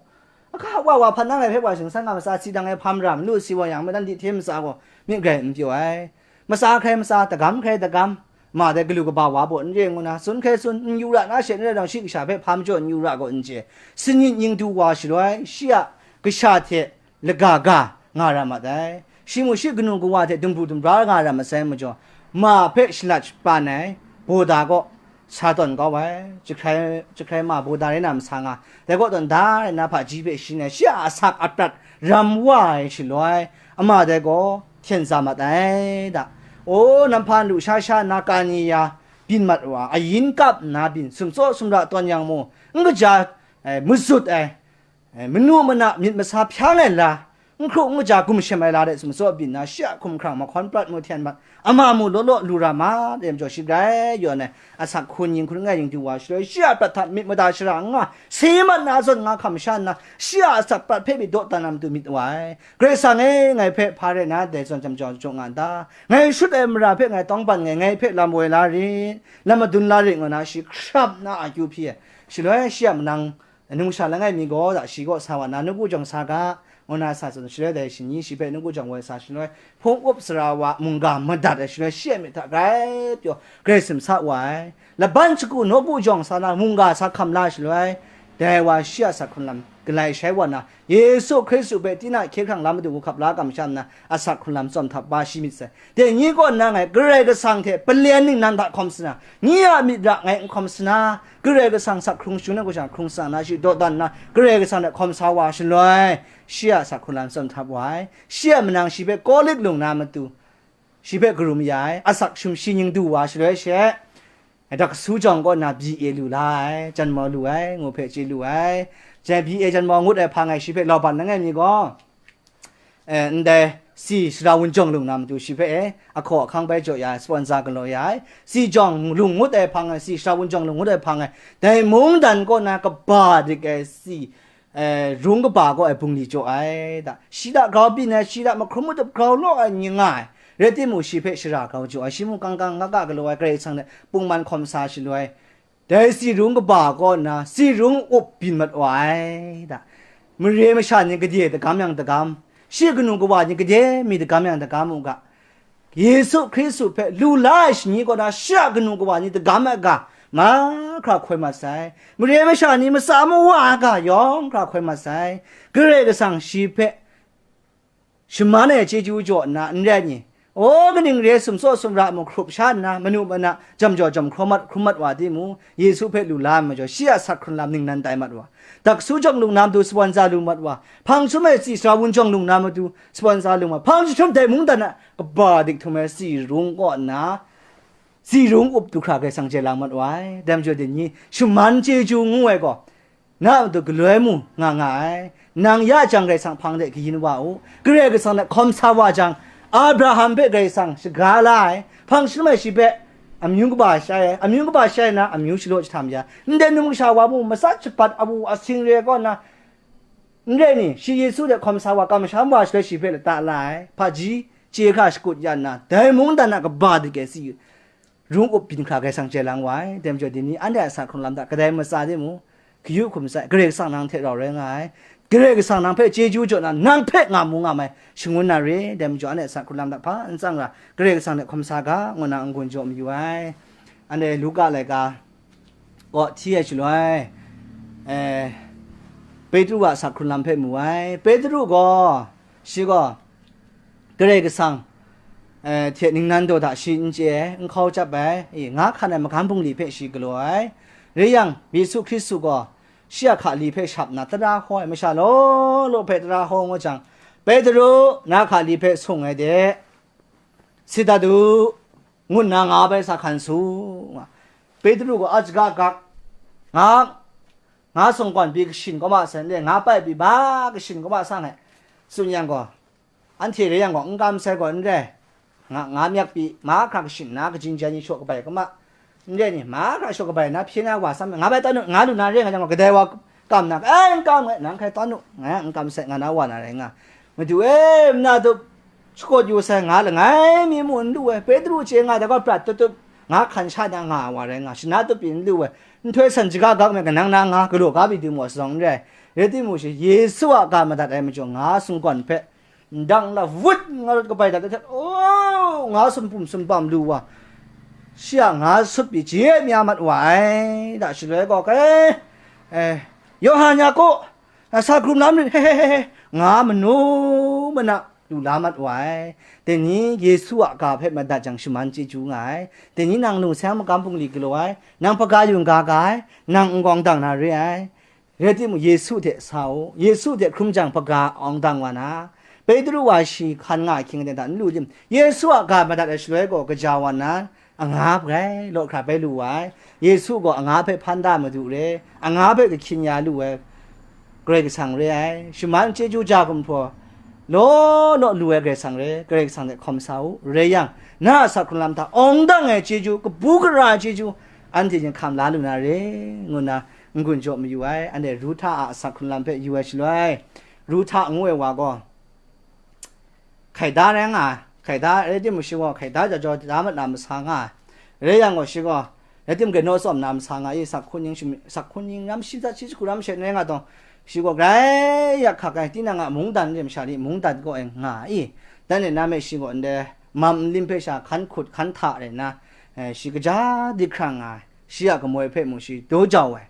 Ahka wa wa hpan nang ai hpe wa shingsan nga matsa, si dang ai hpam ra, malu si wa yang, madan di hte matsa gaw myit grai n pyaw ai. Matsa hkrai matsa, dagam hkrai dagam, ma dai galu kaba wa baw n re ngu na, tsun hkrai tsun, n yu ra na she n rai jang, shi kasha hpe hpa majaw n yu ra gaw n chye. Sanit ning du wa shaloi, shi a kasha hte laga ga nga ra mat ai. Shi mung shi kanu kawa hte dumbru dumbra nga ra masai majaw, ma hpe shalat shapan ai, Bawda kaw sa tawn kau ai, jahkrai, jahkrai ma Bawda rai na masa nga, dai kaw tawn da rai na hpaji hpe sharin ai, shi a asak aprat ram wa ai shaloi, ama dai gaw hten za mat ai da. O, nam hpa lusha sha nna kani ya byin mat wa, ayin kap nna byin, sumtsaw sumra tawn yang mu, n kaja ai, mazut ai, eh, manu mana myit masa hpyang ai la, n hkru n kaja gumshem ai la de sumtsaw byin na, shi a hkumhkrang mahkawn prat mu hten mat, ama mu law law lu ra ma de majaw, shi grai yawn ai, asak hkun ning hkun langai ning du wa shaloi, shi a prat hta myit mada shara n nga, si mat na zawn nga hkam sha nna, shi a asak prat hpe myit dawdan na matu myit wa ai. Karai Kasang e, ngai hpe hpa rai na dai zawn jam jau jaw nga n ta? Ngai shut ai mara hpe ngai tawngban ngai, ngai hpe lam woi la rit, lam madun la rit, ngu na shi hkrap na akyu hpyi ai. Shaloi shi a manang, numsha langai mi gaw, da shi kaw sa wa na, nawku jawng sa ga, ngu na sa tsun, shaloi dai shani shi hpe nawku jawng woi sa shaloi, hpung up sara wa mungga madat ai shaloi, shi a myit hta grai pyaw, grai simsa wa ai. Laban shagu nawku jawng sa na, mungga sa hkam la shaloi, dai wa shi a asak hkrung lam galai shai wa na, Yesu Hkristu hpe tinang hkye hkrang la matu hku hkap la kamsham nna, asak hkrung lam tsawm htap wa shi myit sai. Dai ni kaw nna ngai Karai Kasang hte paleng ningnan hta hkawm sa na, ni a myit ra ngai n hkawm sa na, Karai Kasang asak hkrung shangun ai hku sha hkrung sa na, shi dawdan nna, Karai Kasang hte hkawm sa wa shaloi, shi a asak hkrung lam tsawm htap wa ai, shi a manang shi hpe Kawlik lung na matu, shi hpe karum ya ai, asak sumshi ning du wa shaloi she, Dak kasu jawng kaw nna byi e lu la ai, janmau lu ai, ngu hpe chye lu ai. Jai byi e janmau ngut ai hpang e shi hpe lauban langai mi gaw, eh, ndai si sara wunjawng lung na matu shi hpe e, ahkaw ahkang bai jaw ya ai, sponsor galaw ya ai, si jawng lung ngut ai hpang e, si sara wunjawng lung ngut ai hpang e, dai mungdan kaw na kaba dik ai si, e, rung kaba kaw ai bungli jaw ai, da, shi hta grau byin ai, shi hta mahkrum matup grau law ai ni nga ai, rai timung, shi hpe shara grau jaw ai, shi mung kang kang nga ga galaw ai, Karai Kasang hte pungman hkawm sa shaloi, dai tsi rung kaba kaw nna tsi rung up byin mat wa ai, da, mare masha ni gade dagam yang dagam, shi kanu kawa ni gade mi dagam yang dagam u ga, Yesu Hkristu hpe lu la ai shani kaw na shi a kanu kawa ni dagam ai ga, mahkra hkoi mat sai. Mare masha ni matsa mawa ai ga yawng hkra hkoi mat sai. Karai Kasang shi hpe shaman ai chyeju jaw nna n rai ni, o, kaning re sumsaw sumra mung hkrup sha nna, manu mana jam jaw jam hkraw mat, hkrum mat wa timung, Yesu hpe lu la ai majaw, shi a sak hkrun lam ningnan tai mat wa, daksu jawng lung na matu sawan za lu mat wa, hpang jahtum ai tsi sara wunjawng lung na matu sawan za lu mat, hpang jahtum dai mungdan a kaba dik htum ai tsi rung kaw nna, tsi rung up du hkra Karai Kasang chye lang mat wa ai. Dai majaw, dai ni shaman chyeju ngu ai gaw, na a matu galoi mu nga nga ai. Nang ya jang Karai Kasang hpang de kayin wa u. Karai Kasang hte hkawm sa wa jang, Abraham hpe Karai Kasang shaga la ai, hpang jahtum ai shi hpe amyu kaba shai ai, amyu kaba shai nna amyu shalaw jahtam ya, ndai num kasha wa mung matsat shabat awu asing re ai kaw nna, n rai ni, shi Yesu hte hkawm sa wa, kamsham wa shaloi shi hpe lata la ai, hpaji chye hkra shakut ya nna, dai mungdan a kaba dik ai tsi rung up byin hkra Karai Kasang chye lang wa ai. Dai majaw, dai ni anhte a sa hkrung lam hta kadai matsa timung, kayu hkum sai, Karai Kasang nang hte rau rai nga ai. Karai Kasang nang hpe chyeju jaw na, nang hpe nga mu nga mai shangun na re. Dai majaw, anhte a sa hkrung lam hta hpa n tsang ra, Karai Kasang hte hkawm sa ga, ngu na n-gun jaw mayu ai. Anhte Luka laika kaw hti ai shaloi, eh, Petru a sa hkrun lam hpe mu ai. Petru gaw, shi gaw, Karai Kasang, eh, hte ningnan daw hta shi n chye ai, n hkau chyap ai, e, nga hkan ai magam bungli hpe shi galaw ai. Rai yang, Yesu Hkristu gaw shi a hka li hpe shap nna, tara hkaw ai masha law law hpe tara hkaw ngut jang, Petru, na hka li hpe sung ai de, sit dat u, ngu nna nga bai sa hkan su, nga. Petru gaw a jaga gak, nga, nga sunggawn pyi kashin kau ma sai, nga pai pyi ba kashin kau ma sang ai, tsun yang gaw, anhte re yang gaw, n kam sai gaw n rai, nga, nga myak pyi, mahkra kashin na, kaji n jai ni shaw kabai kama, n rai ni, mahkra shaw kabai na, hpyen na wa sam, nga bai tawn u, nga lu na re nga jang gaw, kadai wa kam na, ai, n kam ngai, nang hkrai tawn u, nga, n kam sai, nga na wa na rai nga. Madu e, muna tup, shakut yu sai, nga langai mi mu n lu ai, Petru chye nga, dai gaw prat tup tup, nga hkan sha na nga wa rai nga, shana tup pyi n lu ai, nhtoi san jaga gak me kanang na nga galaw ga pyi du mu ai sa zawn n rai, rai timung shi, Yesu a ga madat ai majaw, nga sunggawn hpe, ndang la wut nga rawt kabai dat htet, o, nga sumpum sumpam lu wa, shi a nga sup pyi je mya mat wa ai, da shaloi gaw, kai, eh, Yawhan Yaku, a sa hkrun lam rit, he, he, he, he, nga manu mana lu la mat wa ai. Dai ni Yesu a ga hpe madat jang shaman chyeju nga ai. Dai ni nang lungseng magam bungli galaw ai, nang hpaga yun ga ga ai, nang n-gawng dang na re ai. Rai timung, Yesu hte sa u, Yesu hte hkrum jang hpaga awng dang wa na, Petru wa shi hkan nga ahkying aten hta n lu tim, Yesu a ga madat ai shaloi gaw kaja wa nna, anga brai law hkra bai lu wa ai. Yesu gaw anga hpe hpan da madu re, anga hpe kahkyin ya lu ai, Karai Kasang re ai. Shaman chyeju ja gumhpraw law law lu ai Karai Kasang re, Karai Kasang hte hkawm sa u. Rai yang, na a sa hkrun lam hta awng dang ai chyeju, kabu gara ai chyeju, anhte yin hkam la lu na re, ngu nna n-gun jaw mayu ai. Anhte Ruhta a asak hkrun lam hpe yu ai shaloi, Ruhta ngu ai wa gaw, hkaida rai nga ai, hkaida rai timung, shi gaw hkaida jaw jaw da mat na masa nga ai. Rai yang gaw, shi gaw rai timung, gaw naw tsawm na masa nga i, sak hkun ning shami-, sak hkun ning ram shi dat shi jahku ram she n rai nga tawng, shi gaw grai yak hkak ai, tinang a mungdan re masha ni mungdan kaw e nga i, dan e na me shi gaw ndai mam nlim hpe sha hkan hkut hkan hta rai nna, eh, shi kaja dik hkra nga ai, shi a kamoi hpe mung shi daw jau ai.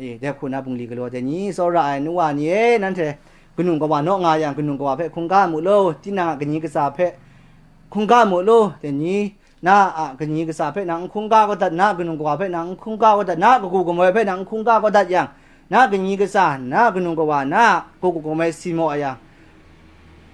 E, dai hku na bungli galaw dai ni, tsawra ai nu wa ni e, nanhte kanung kawa naw nga yang, kanung kawa hpe hkungga mu law, tinang a kaning katsa hpe hkungga mu law, dai ni, na a kaning katsa hpe nang n hkungga kau dat, na a kanung kawa hpe nang n hkungga kau dat, na a kagu kamoi hpe nang n hkungga kau dat yang, na kaning katsa, na kanung kawa, na kagu kamoi si maw a yang,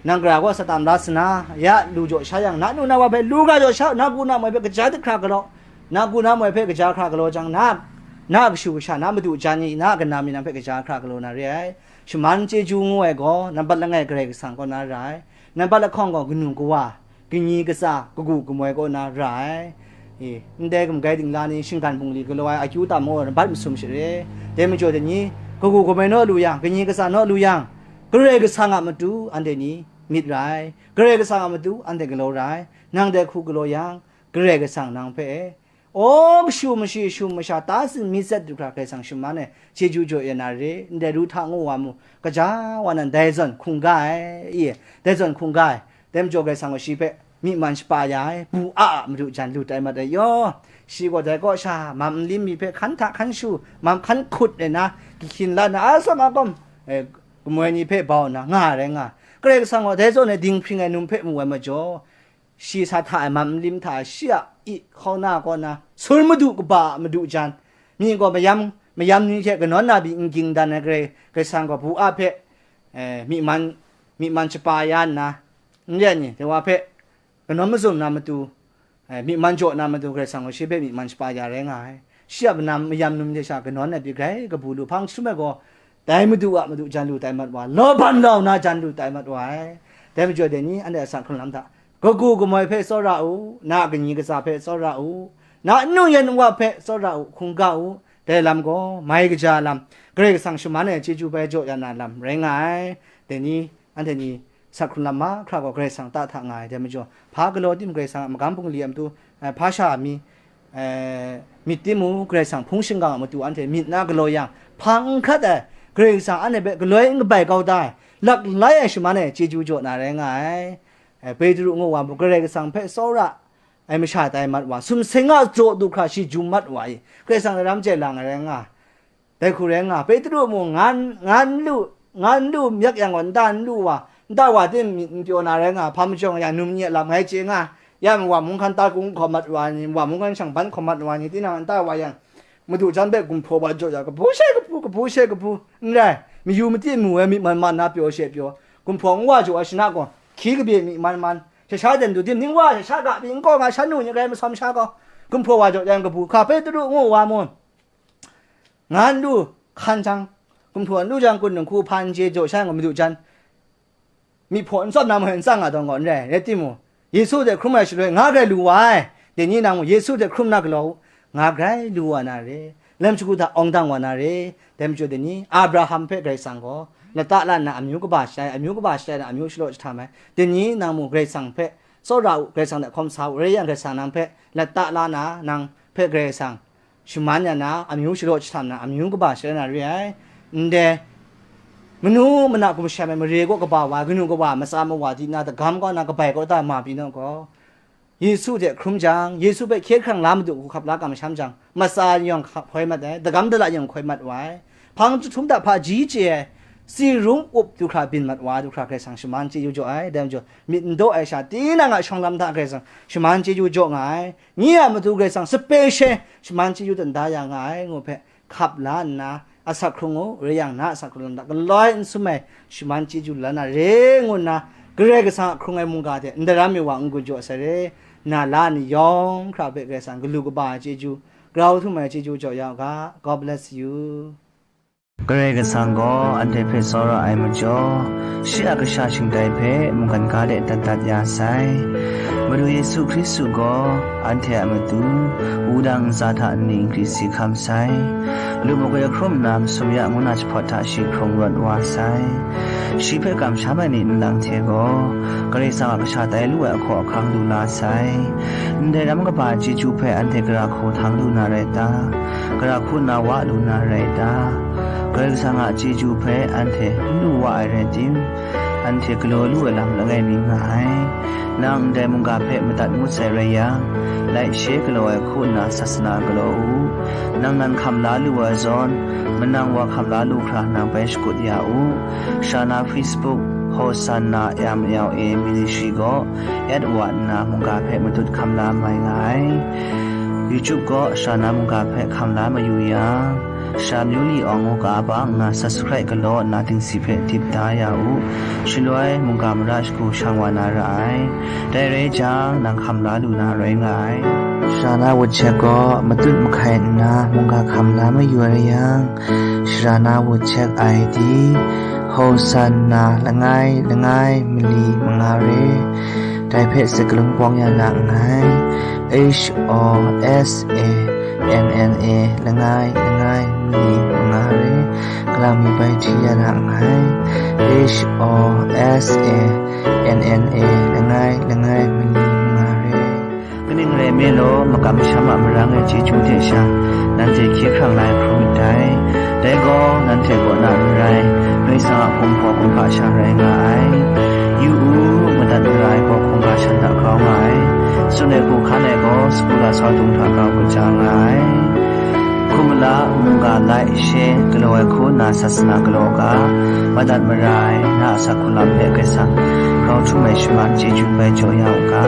nang gara gaw Satan la sana, ya lu jaw sha yang, na nu na wa hpe lu ga jaw sha, na gu na moi hpe kaja dik hkra galaw, na gu na moi hpe kaja hkra galaw jang, na, na kashu kasha, na madu jan ni, na kana mi nang hpe kaja hkra galaw na re ai. Shaman chyeju ngu ai gaw, nambat langai Karai Kasang kaw na ra ai. Nambat lahkawng gaw kanu kawa, kani katsa, kagu kamoi kaw na ra ai. E, ndai gamgai dingla ni shinggan bungli galaw ai akyu tam gaw nambat masum share. Dai majaw dai ni, kagu kamoi naw lu yang, kanyi kasa naw lu yang, Karai Kasang a matu anhte ni myit rai, Karai Kasang a matu anhte galaw rai, nang dai hku galaw yang, Karai Kasang nang hpe, aw, kashu mashi, shu masha, ta sin mi tsat du hkra Karai Kasang shaman e chyeju jaw ya na re, ndai ru hta ngu wa mu, kaja wa nan dai zawn hkungga ai, i, dai zawn hkungga ai, dai majaw Karai Kasang gaw shi hpe myi man shapa ya ai, bu a a madu jan lu tai mat ai yaw, shi gaw dai kaw sha, mam nlim mi hpe hkan hta hkan shu, mam hkan hkut ai na, gahkyin la na, a tsawm a gawm, eh, kamoi ni hpe bau nna nga ai rai nga ai. Karai Kasang gaw dai zawn e dinghpring ai num hpe mu ai majaw, shi sa hta ai mam nlim hta shi a i hkauna kaw na, sur madu kaba a madu jan, myi gaw mayam, mayam ni hte kanawn na byin n ging dan ai Karai, Karai Kasang gaw bu a hpe, eh, myi man, myi man shapa ya nna, n re ai ni, dai wa hpe kanawn mazum na matu, eh, myi man jaw na matu Karai Kasang gaw shi hpe myi man shapa ya rai nga ai. Shi a manam mayam num hte sha kanawn ai pyi grai kabu lu hpang jahtum ai gaw, dai madu a madu jan lu tai mat wa, law ban lau na jan lu tai mat wa ai. Dai majaw dai ni, anhte a sa hkrun lam hta, kagu kamoi hpe tsawra u, na a kanyi kasa hpe tsawra u, na a nu yan wa hpe tsawra u, hkungga u, dai lam gaw mai kaja lam, Karai Kasang shaman ai chyeju bai jaw ya na lam rai nga ai. Dai ni, anhte ni sa hkrun lam mahkra gaw Karai Kasang ta hta nga ai, dai majaw, hpa galaw tim Karai Kasang a magam bungli a matu, eh, hpa sha mi, eh, myit tim u, Karai Kasang hpung shingkang a matu anhte myit na galaw yang, hpang n hkrat ai, Karai Kasang anhte hpe galoi n kabai kau da ai, laklai ai shaman e chyeju jaw na rai nga ai. Eh, Petru ngu wa mung, Karai Kasang hpe tsawra ai masha tai mat wa, sumsing a jaw du hkra shi jum mat wa i, Karai Kasang daram chye lang ai rai nga ai. Dai hku rai nga, Petru mung nga n, nga n lu, nga n lu, myak yang gaw nta n lu wa, nta wa tim myit n pyaw na rai nga, hpa majaw ya, num ni a lam ngai chye nga, ya mung wa mung hkan ta kung hkawm mat wa ni, wa mung hkan shang ban hkawm mat wa ni, tinang nta wa yang, madu jan hpe gumhpraw wa jaw ya, kabu she kabu, kabu she kabu, n rai, mayu mati mu ai myi man man na pyaw she pyaw, gumhpraw n wa jaw ai shana gaw, hkyi kabye myi man man, sha sha dan du tim ning wa, sha sha ga pyi n kaw nga, sha nu ni rai masawm sha gaw, gumhpraw wa jaw yang kabu, hka Petru ngu wa mung, nga n lu hkan jang, gumhpraw n lu jang, kun dinghku hpa n chye jaw sha yang gaw madu jan, myi hpaw n tsawm na mahoi n tsang nga tawn gaw n rai, rai timung, Yesu hte hkrum ai shaloi nga grai lu wa ai. Dai ni nang mung Yesu hte hkrum na galaw u, nga grai lu wa na re, lam shagu hta awng dang wa na re. Dai majaw dai ni, Abraham hpe Karai Kasang gaw lata la nna amyu kaba shatai, amyu kaba shatai na amyu shalaw jahtam ai. Dai ni nang mung Karai Kasang hpe tsawra u, Karai Kasang hte hkawm sa u, rai yang Karai Kasang nang hpe lata la na, nang hpe Karai Kasang shaman ya na, amyu shalaw jahtam na, amyu kaba shatai na re ai. Ndai manu mana gumshem ai mare kaw kaba wa ai, kanu kawa, matsa mawa di na, dagam kaw na, kabai kaw ta ma pyi naw gaw, Yesu hte hkrum jang, Yesu hpe hkye hkrang la madu hku hkap la kamsham jang, matsa yawng hkap hkoi mat ai, dagam dala yawng hkoi mat wa ai. Hpang jahtum hta hpaji chye ai, tsi rung up du hkra byin mat wa du hkra Karai Kasang shaman chyeju jaw ai. Dai majaw, myit n daw ai sha, tinang a shawng lam hta Karai Kasang shaman chyeju jaw nga ai. Nye a matu Karai Kasang sape she shaman chyeju dan da ya nga ai, ngu hpe hkap la nna, asak hkrung u, rai yang na asak hkrung lam hta galoi n sum ai shaman chyeju la na re, ngu nna, Karai Kasang a hkrung ai mungga hte ndaram mi wa n-gun jaw sai re, na la ni yawng hkra hpe Karai Kasang galu kaba ai chyeju, grau htum ai chyeju jaw ya u ga. God bless you. Karai Kasang gaw anhte hpe tsawra ai majaw, shi a kasha shingtai hpe mungkan ga de dat dat ya sai. Madu Yesu Hkristu gaw anhte a matu wudang ntsa hta nni nkri si hkam sai. Lu makoi hkrum nna masum ya ngu na jahpawt hta shi hkrung rawt wa sai. Shi hpe kamsham ai ni nlang hte gaw, Karai Kasang a kasha tai lu ai ahkaw ahkang lu la sai. Ndai ram kaba chyeju hpe anhte gara hku htang lu na rai ta? Gara hku na wa lu na rai ta? Karai Kasang a chyeju hpe anhte n lu wa ai rai tim, anhte galaw lu ai lam langai mi nga ai. Nang ndai mungga hpe madat ngut sai rai yang, like, share galaw ai hku nna sasana galaw u. Nang nan hkam la lu ai zawn, manang wa hkam la lu hkra nang bai shakut ya u. Shana Facebook, Hosanna M L A Ministry gaw at wa nna mungga hpe matut hkam la mai nga ai. YouTube gaw Shana mungga hpe hkam la mayu yang, Sha Myu Li Awng ngu ga bang nna subscribe galaw nna dingsi hpe dip da ya u. Shaloi mungga mara shagu shang wa na ra ai. Dai rai jang, nang hkam la lu na rai nga ai. Sharana WhatsApp gaw matut mahkai nna mungga hkam la mayu ai yang, Sharana WhatsApp I D, Hosanna langai langai mali manga re, dai hpe sakalun bawng ya na nngai. H O S A N N A langai langai mali manga re, kalam Mi bai hti ya na nngai. H O S A N N A, langai, langai, mali, manga re. Kaning rai nme law, makam masham a marang e chyeju hte sha, nanhte hkye hkrang lai hkrum myit dai. Dai gaw, nanhte kaw na n rai, Karai Kasang a kumhpaw kumhpa sha rai nga ai. Yu u, madat mara ai gaw hkungga shan hta grau nga ai. Tsun ai hku hkan ai gaw, sagu lasau dung hta grau kaja nga ai. Hkum mala, mungga, lai, she, galaw ai hku nna sasana galaw u ga, madat mara ai, na a asak hku lam hpe Karai Kasang grau htum ai shaman chyeju bai jaw ya u ga.